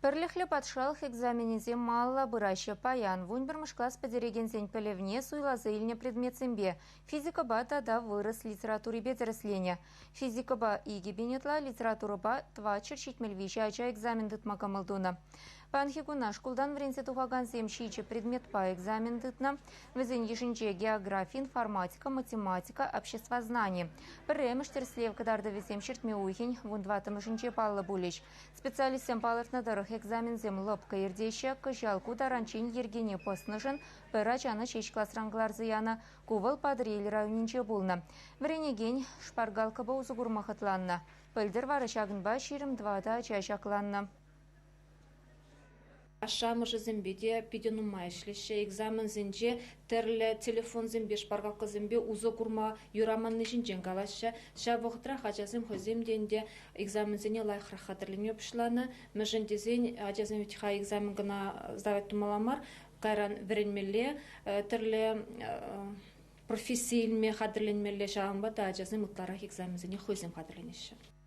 Пӗрлӗхлӗ патшалӑх экзаменӗсем малалла пыраҫҫӗ. Паян 11-мӗш класс пӗтерекенсен пӗлӗвне суйласа илнӗ предметсемпе физикӑпа тата вырӑс литературипе тӗрӗсленӗ. Физикӑпа 2000 ытла, литературӑпа 473 ача экзамен тытма кӑмӑл тунӑ. Паянхи куна шкултан вӗренсе тухакансем ҫичӗ предметпа экзамен тытнӑ. Вӗсен йышӗнче географи, информатика, математика, обществознани. Пӗрремӗш тӗрӗслев кӑтартӑвӗсем ҫӗртме уйӑхӗн 14-мӗшӗнче паллӑ пулӗҫ. Специалистсем палӑртнӑ тӑрӑх, экзаменсем лӑпкӑ иртеҫҫӗ. Кӑҫал ку таранччен йӗркене пӑснӑшӑн пӗр ачана ҫеҫ класран кӑларса янӑ. Ку вӑл Патӑрьел районӗнче пулнӑ. Вӗренекен шпаргалкӑпа усӑ курма хӑтланнӑ. Пӗлтӗр вара ҫакӑнпа 24 ача ҫакланнӑ. Ашшӗ-амӑшӗсемпе те питӗ нумай ӗҫлеҫҫӗ. Экзаменсенче тӗрлӗ телефонсемпе, шпаргалкӑсемпе усӑ курма юраманни ҫинчен калаҫҫӗ. Ҫав вӑхӑтрах ачасем хӑйсем те ӗнтӗ экзаменсене лайӑхрах хатӗрленме пуҫланӑ. Мӗншӗн тесен ачасем вӗт-ха экзамен кӑна сдавать тумалла мар, кайран вӗренмелле, тӗрлӗ професси илме хатӗрленмелле. Ҫавӑнпа та ачасем ытларах экзаменсене хӑйсем хатӗрленеҫҫӗ.